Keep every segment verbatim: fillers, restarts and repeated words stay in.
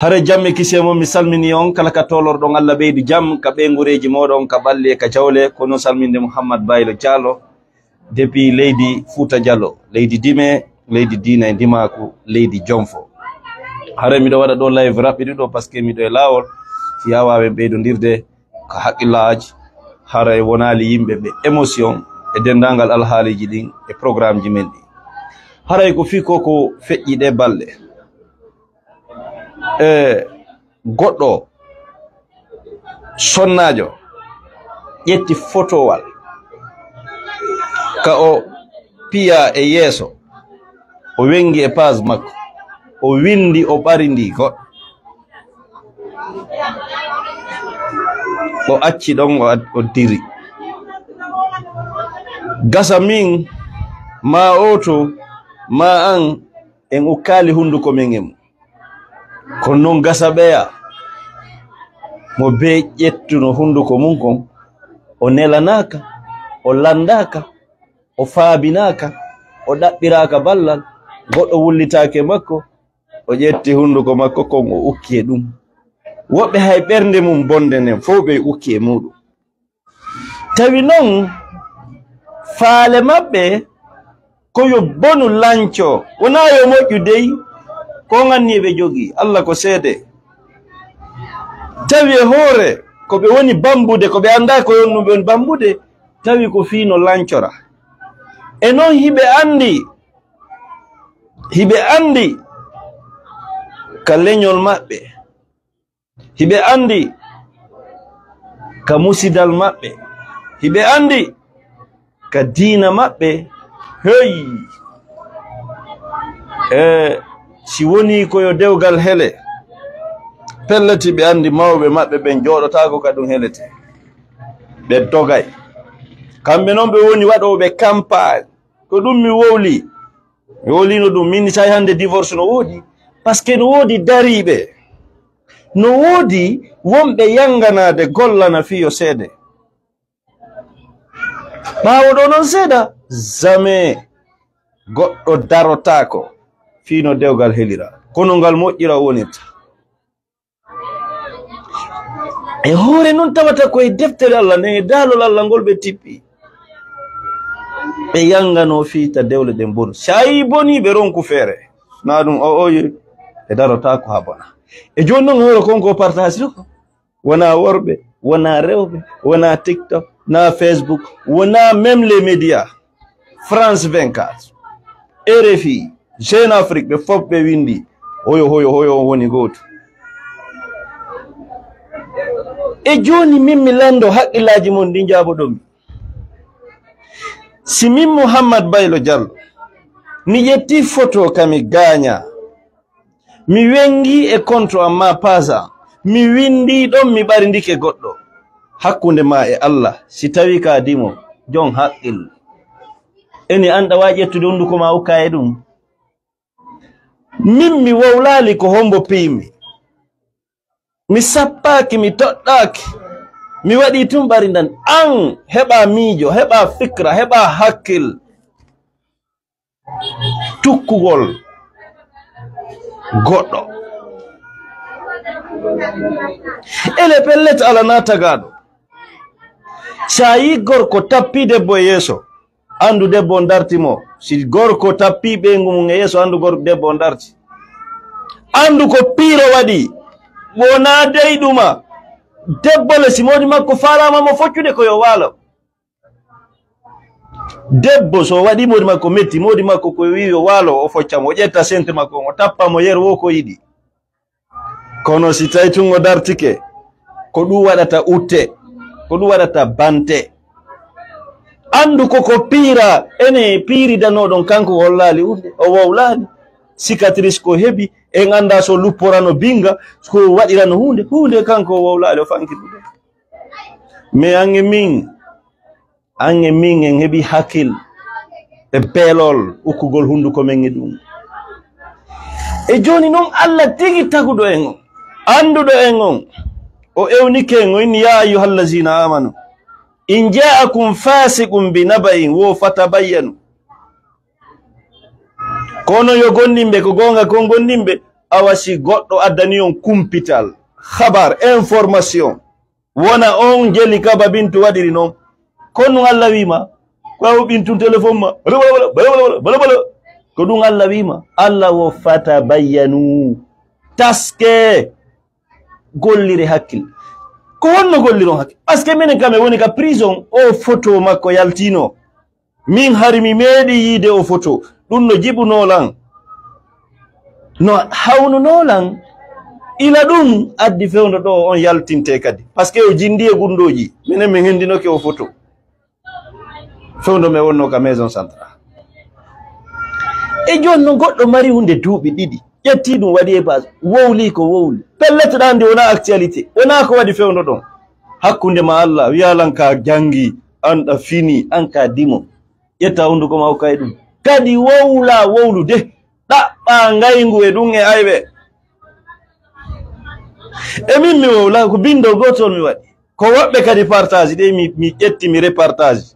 Hare jam e kisiyee mon, mi salmini on kala ka tolorɗon. Allah ɓeydu jam ka ɓeyngureeji mooɗon, ka ɓalli e ka jawle. Ko non salminde Mouhammad Baylo Diallo, depuis leydi Fouta Diallo, leydi dime, leydi diina e ndimaaku, leydi jonfo. Hare miɗo waɗa ɗo live raɓɓiɗi ɗo, parce que miɗo e laawol, si a waawen ɓeydondirde ka haqqillaaji, haray wonaali yimɓe ɓe émotion e denndaangal alhaaliiji ɗin e programmeji men ɗi. Haray ko fii ko ko feƴƴi ɗe balɗe. E goɗɗo sonnaajo ƴetti fotowal ka o piya e yeeso, o wengi e page makko, o windi, o ɓarindi goɗɗo, o acci ɗon, o ad-, o diri. Gasa min, ma oto, ma an, en ukkaali hunduko men e mum. Kono non gasa ɓeya, mo bee ƴettuno hunduko mum kon, o nelanaaka, o lanndaaka, o faabinaaka, o ɗaɓɓiraaka ballal, goɗɗo wullitaake makko, o ƴetti hunduko makko kon, o ukki e ɗum. Woɓɓe hay ɓernde mum bonde nden fow ɓe ukki e muuɗum. Tawi non faale maɓɓe ko yo bonu lanco, wonaa yo moƴƴu dey, ko nganni eɓe jogii, Allah ko seede. Tawi e hoore ko ɓe woni bambude, ko ɓe anndaa ko yon ɗum ɓe woni bambude, tawi ko fii no lancora. E non hiɓe anndi, hiɓe anndi ka leñol maɓɓe, hiɓe anndi ka musidal maɓɓe, hiɓe anndi ka diina maɓɓe. Hey! E si wonii ko yo dewgal hele, pellet hiɓe anndi mawɓe maɓɓe ɓen jooɗotaako ka ɗum helete. Ɓe dogay. Kamɓe non ɓe woni waɗooɓe campagne. Ko ɗum mi wowli. Mi wowlino ɗum. Min, tawi hannde divorce no woodi, parce que no woodi dariiɓe. No woodi wonɓe yanganaade, gollana fii yo seede. Ɓaawo ɗo non seeɗa, jamais goɗɗo darotaako fii no dewgal helira. Kono ngal moƴƴira wonirta. E hoore non tawata ko e deftere Allah nden, e daalol Allah ngol ɓe tippi. Ɓe yanganoo fii ta dewle ɗen bonu. Si a yii bonii, ɓe ronku feere. Na ɗum o, o, e darotaako haa bona. E jooni non hoore kon ko partage ko. Wonaa worɓe, wonaa rewɓe, wonaa TikTok, naa Facebook, wonaa même les médias. France vingt-quatre, R F I, Jeune Afrique, ɓe fof ɓe windi, hoyo, hoyo, hoyo, on woni gooto. E jooni min mi lanndo haqqillaaji mon ɗi njaaboɗon mi. Si min Mouhammad Baylo Diallo, mi ƴetti photo ka mi gaaña, mi wengi e konto am ma page am, mi windi ɗon, mi ɓarindike goɗɗo. Hakkunde ma e Allah, si tawi ka dimo, jon haqqil. Eni an ɗawa ƴettude hunduko ma ukka e ɗum. Min mi wowlaali ko hombo piymi. Mi sappaaki, mi toɗɗaaki. Mi waɗi tun ɓarindan. An heɓa miijo, heɓa fikra, heɓa hakkil. Tukkugol goɗɗo. Ele pellet ala na tagaaɗo. Sa yi gorko tappi debbo e yeeso, andu debbo on darti mo. Si gorko tappi ɓeyngu mum e yeeso, andu gorko debbo on darti. Andu ko piiro waɗi, wona dey ɗuma. Debbo le, si moodi makko faalaama mo foccude, ko yo waalo. Debbo so waɗi moodi makko metti, moodi makko ko wi yo waalo, o focca mo, o ƴetta sente makko, o tappa mo yer wo ko yiɗi. Kono si tawi tun o dartike, ko ɗum waɗata utte, ko ɗum waɗata bante. Andu ko ko piira, ene piiridanoɗon kanko o hollaali utte, o wowlaali. Cicatrice ko heɓi, en anda so lupporano binga, ko waɗirano hunde, hunde kanko o wowlaali, o fanki ɗum. Mais ange min, An e min en heɓi hakkil e beelol ukkugol hunduko men e ɗum. E jooni non Allah tigi taguɗo en on, annduɗo en on, o ewnike en, o inni, "Ya ayyuhallazina amanu, in ja'akum fasiqun bi naba'in wo fatabayyanu." Kono yo gonnimɓe, ko goonga kon gonnimɓe, Awa si goɗɗo addani on kumpital, habar, information, wona on jeli kaba Bintu waɗiri non. Kon ɗum Allah wiima, ko aw Bintun téléphone ma, bala, bala, bala. Ko ɗum Allah wiima. Allah wo fatabayyanu. Taske. Gollire hakkil. Ko honno golliron hakkil? Parce que minen kam e woni ka prison, o photo makko yaltino. Min hari mi meeɗi yiide o photo. Ɗum no jibunoo lan. No hawnunoo lan. Ila ɗum addi fewndo ɗo on yaltinte kadi. Parce que o jindi e gunndooji. Minen min hendinoke o photo. Fewndo men wonno ka maison centrale. E jooni non goɗɗo mari hunde duuɓi ɗiɗi. Ƴetti ɗum waɗi e base. Wowli ko wowli. Pellet ɗa andi wona actualité. Wona ko waɗi fewndo ɗon. Hakkunde ma Allah, wiya lan ka jangi, an ɗa fini, an ka dimo. Ƴetta hunduko ma hokka e ɗum. Kadi wowla wowlude. Ɗaɓɓa ngayngu e ɗum e ayɓe. E min mi wowla ko bindol gotol mi waɗi. Ko woɓɓe kadi partage ɗe mi, mi ƴetti mi repartage.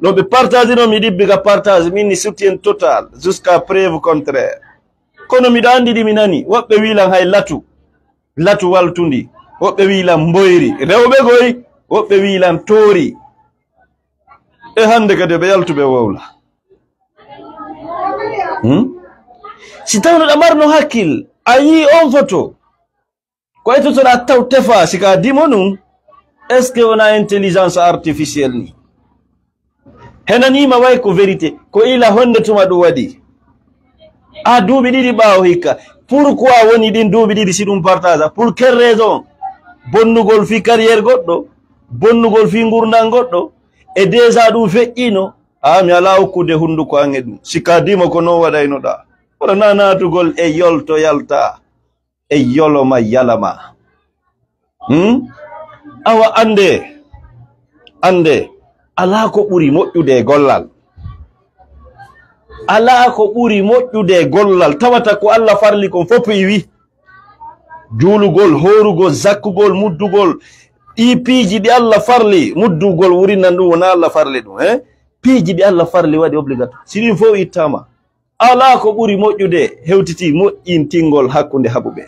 No ɓe partage no mi ɗibbi ka partage min ni soutien total jusqu'à preuve contraire. Kono miɗo andi ɗi mi nani. Woɓɓe wi lan hay latu. Latu waltundi. Woɓɓe wi lan mboyri. Rewɓe goy. Woɓɓe wi lan toori. E hande kadi ɓe yaltuɓe wowla. Hmm? Si tawno ɗa marno hakkil, a yii on photo. Ko etotoɗa taw tefa si ka dimo ɗum. Est-ce que wona intelligence artificielle ni? Henanima way ko vérité. Ko ila honde tuma ɗum waɗi? A duuɓi ɗiɗi ɓaawo hikka. Pourquoi woni ɗin duuɓi ɗiɗi si ɗum partage? Pour quelle raison? Bonnugol fii carrière goɗɗo, bonnugol fii ngurndan goɗɗo, e déjà ɗum feƴƴino. A mi alaa hokkude hunnduko an e ɗum. Si ka dimo ko non waɗaynoɗa. Wona na naatugol e yolto yalta. E yoloma yalama. Hmm? Awa ande, ande, alaa ko ɓuri moƴƴude e gollal. Alaa ko ɓuri moƴƴude e gollal. Tawata ko Allah farli kon fof iwi. Juulugol, hoorugol, zakkugol, muddugol. Ɗi piiji ɗi Allah farli, muddugol wurinan ɗum wona Allah farli ɗum, eh? Piiji ɗi Allah farli waɗi obligatoire. Si ɗin fof ittama, alaa ko ɓuri moƴƴude hewtiti moƴƴintingol hakkunde haɓuɓe.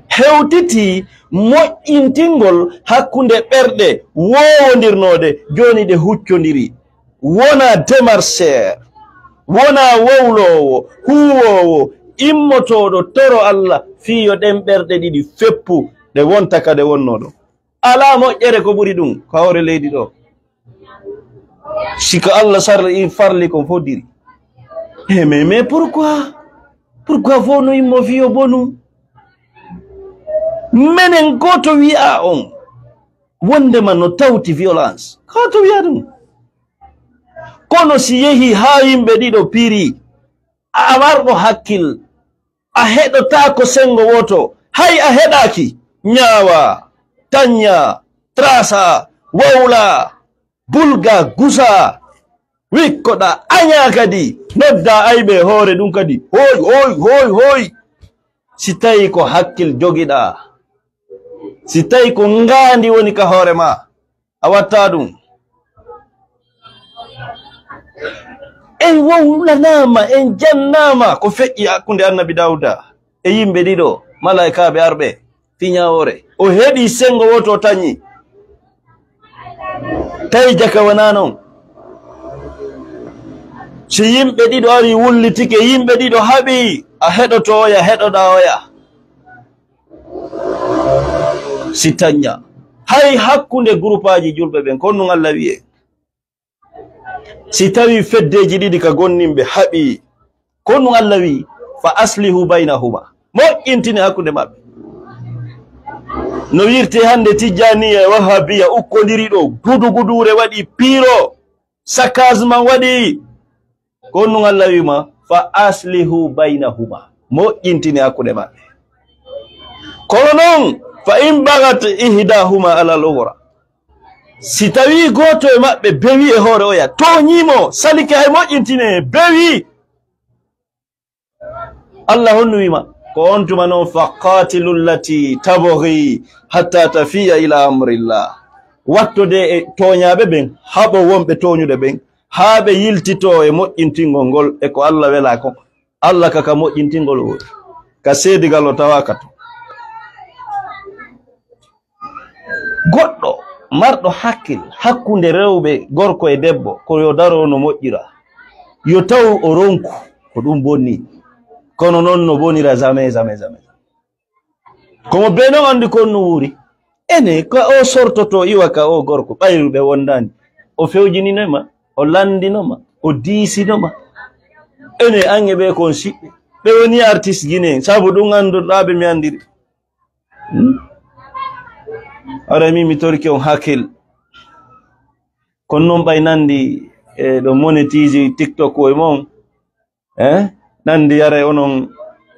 Hewtiti moƴƴintingol hakkunde ɓerɗe woowondirnooɗe, jooni ɗe huccondiri. Wona démarcheur, wona wowloowo, huwoowo, immotooɗo toro Allah, fii yo ɗen ɓerɗe ɗiɗi feppu, ɗe wonta ka ɗe wonnoo ɗo. Alaa moƴƴere ko ɓuri ɗum ka hoore leydi ɗo. Si ko Allah sarli, farli kon fof diri. Eh, mais, mais pourquoi? Pourquoi fof no immo fiyo bonu? Menen gooto wi'a on wondema no tawti violence. Gooto wi'a ɗum. Kono si yehi haa yimɓe ɗiɗo piri, a warɗo hakkil, a heɗotaako senngo wooto, hay a heɗaaki, ñaawa, tañña, trasa, wowla, bulga, gusa, wikkoɗa, aña kadi, nodda ayɓe hoore ɗum kadi, hooy, hooy, hooy, hooy. Si tawi ko hakkil jogiɗa, si tawi ko ngaandi woni ka hoore ma, a watta ɗum. En wowlanaama, en jannaama ko feƴƴi hakkunde Annabi Dawuda e yimɓe ɗiɗo, malaykaaɓe arɓe, fii ñaawoore. O heɗi senngo wooto o tañi. Tawi jaka wonaa non. Si yimɓe ɗiɗo ari wullitike, yimɓe ɗiɗo haɓi, a heɗoto oya, heɗoɗaa oya. Si tañña. Hay hakkunde gurupaaji julɓe ɓen, kon ɗum Allah wi'e. Si tawi feddeeji ɗiɗi ka gonninɓe haɓi, kon ɗum Allah wi'i, "Fa aslihu baynahuma." Moƴƴintine hakkunde maɓɓe. No wirte hannde Tijjaniya e Wahabiya ukkondiri ɗo, gudu guduure waɗi piiro, saccagement waɗi. Ko ɗum Allah wi'uma, "Fa aslihu baynahuma." Moƴƴintine hakkunde maɓɓe. Kono noon, "Fa in bagat ihdahuma alal ukhra." Si tawi gooto e maɓɓe bewi e hoore oya, tooñiimo, salike hay moƴƴintine, bewi. Allah honno wi'uma, ko on tuma noon, "Fa qatilu allati tabghi hatta tafiya ila amrillah." Wattode e tooñaaɓe ɓen, haɓo wonɓe tooñude ɓen, haa ɓe yiltitoo e moƴƴintingol ngol e ko Allah welaa kon. Allah ka, ka moƴƴintingol woni. Ka seedigal o tawaaka to. Goɗɗo marɗo hakkil hakkunde rewɓe, gorko e debbo, ko yo daro no moƴƴira. Yo taw o ronku, ko ɗum bonni. Kono noon no bonira jamais, jamais, jamais. Ko mo bee noon anndi ko on no wuuri. Ene, ko o sortoto iwa ka o gorko, ɓayru ɓe wondaani. O fewjinino ma, o lanndino ma, o diisino ma. Ene, an e ɓe ko on siɓɓe. Ɓe woni artiste guinéen, sabu ɗum annduɗaa ɓe mi anndiri. Hmm? Ara mi, mi torki on hakkil. Kono noon ɓay nanndi e ɗo monétise TikTok o e mon. Eh? Nanndi yara e onon,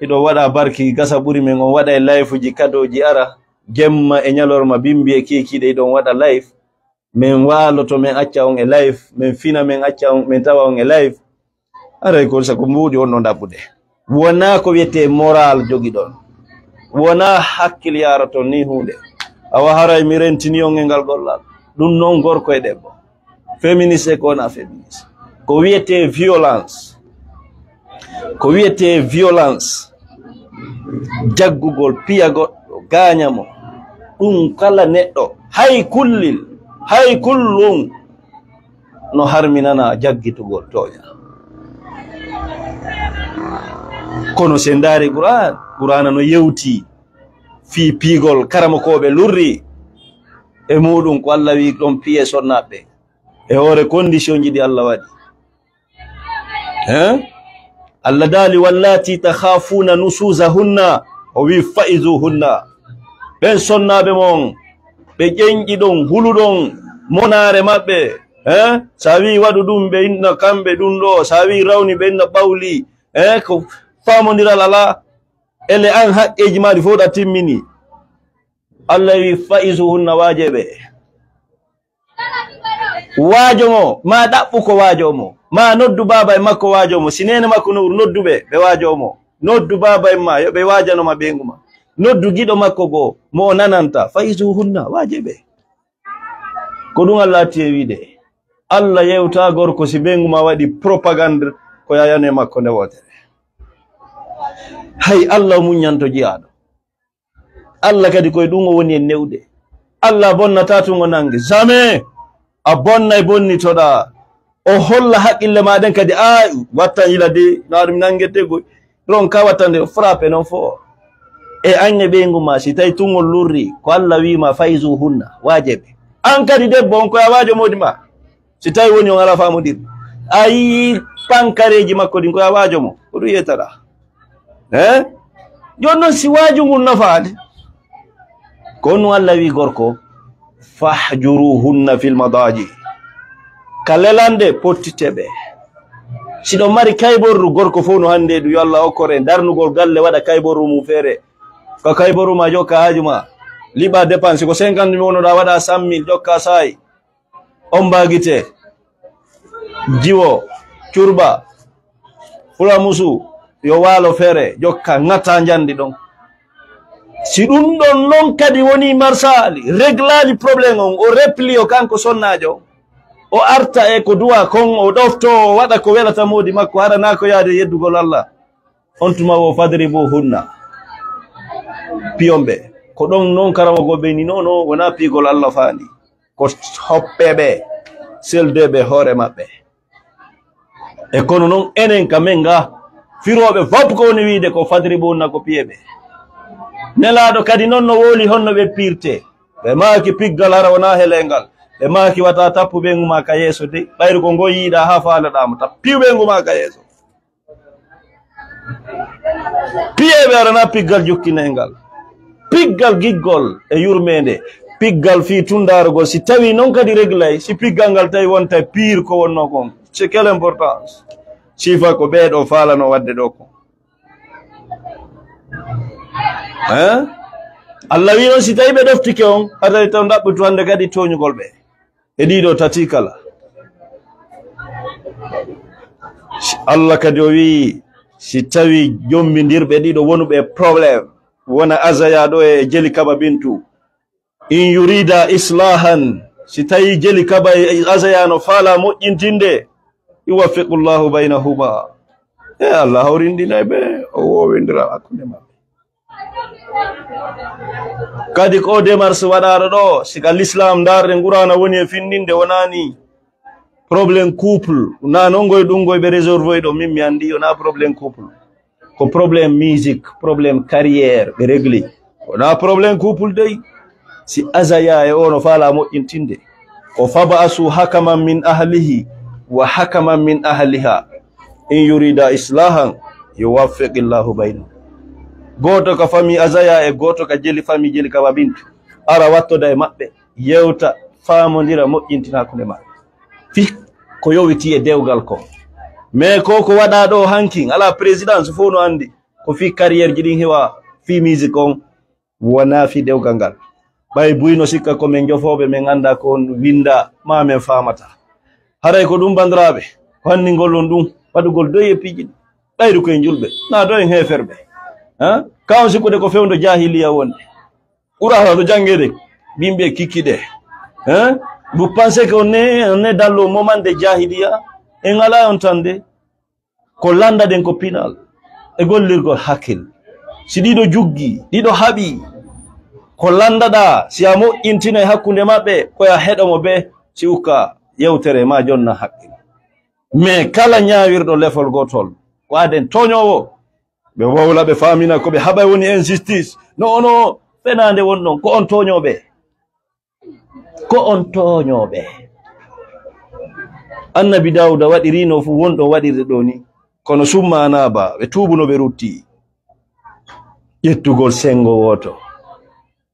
hiɗo waɗa barki gasa ɓuri men, on waɗa e live ji kadooji ara. Jemma e ñalorma bimbi e kiikiiɗe hiɗon waɗa live. Min waaloto, min acca on e live, min fina, min acca on, min tawa on e live. Aray ko sa ko mbuuɗi on no ɗaɓɓude. Wonaa ko wiyetee moral jogiɗon. Wonaa hakkil yaroton ni huunde. Awa haray mi rentini on e ngal gollal. Ɗum noon gorko e debbo. Féministe e ko wonaa féministe. Ko wiyetee violence. Ko wiyetee violence. Jaggugol, piya goɗɗo, gaaña mo. Ɗum kala neɗɗo, hay kullil, hay kullum, no harminana jaggitugol tooña. Kono si en ndaari Qur'an, Qur'ana no yewti fii piigol, karamokooɓe lurri e muuɗum ko Allah wi'i ɗon piye sonnaaɓe e hoore condition ji ɗi Allah waɗi. Hein? Allah daali, "Wallati takhafuna nusuzahunna," o wi, "Fa'izuhunna." Ɓen sonnaaɓe mon, ɓe ƴenƴi ɗon, huluɗon monaare maɓɓe. Hein? Sa wi waɗu ɗum, ɓe inna kamɓe ɗum ɗo. Sa wi rawni, ɓe inna ɓawli. Hein? Ko faamondiral alaa. Ele an haqqeeji maaɗi fof ɗa timmini. Allah wi, "Fa'izuhunna," waaje ɓe. Waajo mo, ma ɗaɓɓu ko waajo mo, ma noddu baaba e makko waajo mo. Si neene makko no wuro, noddu ɓe, ɓe waajo mo. Noddu baaba en ma, yo ɓe waajano ma ɓeyngu ma. Noddu giɗo makko goo, mo o nananta, "Fa'izuhunna," waaje ɓe. Ko ɗum Allah acci e wiide. Allah yewta gorko si ɓeyngu ma waɗi propagande ko yayano e makko nde wootere. Hay Allah o muññanto jiyaaɗo. Allah kadi koye ɗum o woni e newde. Allah bonnata tun o nange. Jamais a bonnay bonnitoɗa. O holla haqqille ma ɗen kadi, a wattan yila de, na ɗum nangete goy. Ronka wattande frappe noon fo. E an e ɓeyngu ma, si tawi tun on lurri, ko Allah wi ma, "Fa'izuhunna," waaje ɓe. An kadi debbo on, ko a waajo moodi ma. Si tawi woni on alaa faamondirde, a yii pankareeji makko ɗin, ko a waajo mo, ko ɗum yetata. Eh? Jooni noon, si waaju ngun nafaali, ko ɗum Allah wi gorko, "Fahjuruhunna fil madaji." Ka lelande, pottite ɓe. Si ɗon mari kayborru, gorko fof no hannde ɗum, yo Allah okkor en darnugol galle, waɗa kayborru mum feere. Ko kayborru ma, jokka haaju ma. Liɓa dépense, ko cinquante mille wonoɗa, waɗa cent mille, jokka saayi. Omba gite, jiwo, curba, fulamusu, yo waalo feere, jokka, ŋata njandi ɗon. Si ɗum ɗon non kadi woni marsaali, reglaali problème on, o repli o kanko sonnaajo on, o arta e ko duwa kon, o ɗofto, o waɗa ko welata moodi makko, hara naa ko yaade yeddugol Allah. On tuma wo, "Fadribuhunna." Piyon ɓe. Ko ɗon non karamoko ɓe ni, "Non, non, wonaa piigol Allah faandi." Ko hoppe ɓe, selde ɓe hoore maɓɓe. E kono non enen ka men ga, firooɓe fop ko woni wiide ko, "Fadribuhunna," ko piye ɓe. Nelaaɗo kadi non no woli honno ɓe piirte. Ɓe maaki piggal hara wonaa helengal. Ɓe maaki wata tappu ɓeyngu ma ka yeeso de. Ɓayru ko ngoy yiɗa haa faalaɗa mo, tappi ɓeyngu ma ka yeeso. Piyeeɓe arana piggal jukkinay ngal. Piggal giggol e yurmeende. Piggal fii tundaarugol. Si tawi non kadi reglay, si piggal ngal tawi wonta pire ko wonno kon. C'est quelle importance? Sifa ko ɓee ɗo faalano waɗde ɗo kon. Hein? Allah wi non si tawi ɓe ɗoftike on, hatay taw ndaɓɓutu hannde kadi tooñugol ɓe. E ɗiɗo tati kala. Allah kadi o wi'i, si tawi jommbindirɓe ɗiɗo wonuɓe e problème, wona Azaya ɗo e Jeli Kaba Bintu. In yurida islahan, si tawi Jeli Kaba e Azaya no faala moƴƴintinde, yuwaffiqullahu baynahuma. E Allah hawrindinay ɓe, o woowindira hakkunde maɓɓe. Kadi ko o démarche waɗaaɗo ɗo, sika l'islam ndaarde Qur'aana woni e findinde, wonaani problème couple, na non ngoy ɗum ngoy ɓe réserve ɗo, min mi anndi, wona problème couple. Ko problème musique, problème carrière, ɓe régler. Wona problème couple dey. Si Azaya e o no faala moƴƴintinde, ko fab'asu hakaman min ahlihi wa hakaman min ahliha. In yurida islahan yuwaffiqillahu baynahum. Gooto ka famille Azaya e gooto ka jeli famille jeli ka Babintu. Ara wattoda e maɓɓe, yewta, faamondira, moƴƴintina hakkunde maɓɓe. Fii ko yowiti e dewgal ko. Mais ko ko waɗa ɗo hankin, ala présidence fof no anndi. Ko fii carrière ji ɗin hewa, fii musique on, wona fii dewgal ngal. Ɓay buy no sikka ko men jofooɓe, men annda ko on winda, ma men faamata. Haray ko ɗum, bandiraaɓe, ko hanni ngol on ɗum, waɗugol doye piiji ɗi. Ɓayru koye julɓe, na ɗo en heeferɓe. Hein? Ka on sikkude ko fewndo jahiliya wonde. Qur'aana no janngeede, yimɓe kikkide. Hein? Vous pensez qu'on est, on est dans le moment de jahiliya? En ala on tan de. Ko lanndaɗen ko pinal e gollirgol hakkil. Si ɗiɗo juggi, ɗiɗo haɓi, ko lanndaɗaa, si a moƴƴintinay hakkunde maɓɓe, ko ya heɗo mo be, si ukka yewtere ma jonna hakkil. Mais kala ñaawirɗo lefol gotol, ko aden tooñoowo. Ɓe wowla, ɓe faamina ko ɓe haɓay woni injustice. No ono fenaande won ɗon, ko on tooñooɓe. Ko on tooñooɓe. Annabi Daawuda waɗirino fu won ɗo waɗirde ɗo ni. Kono summa anaaba, ɓe tuubuno, ɓe rutti. Ƴettugol senngo wooto.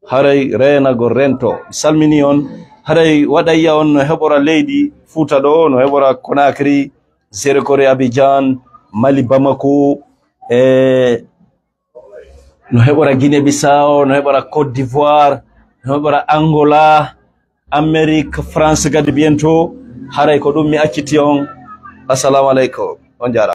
Haray reenagol rento. Mi salmini on. Haray waɗayya on no heɓora leydi Fuuta ɗo, no heɓora Conakry, Zéro Corée, Abidjan, Mali, Bamako, e no heɓora Guinée Bissau, no heɓora Côte d'Ivoire, no heɓora Angola, Amérique, France kadi bientôt. Haray ko ɗum mi acciti on. Assalamu aleykum. On jaaraama.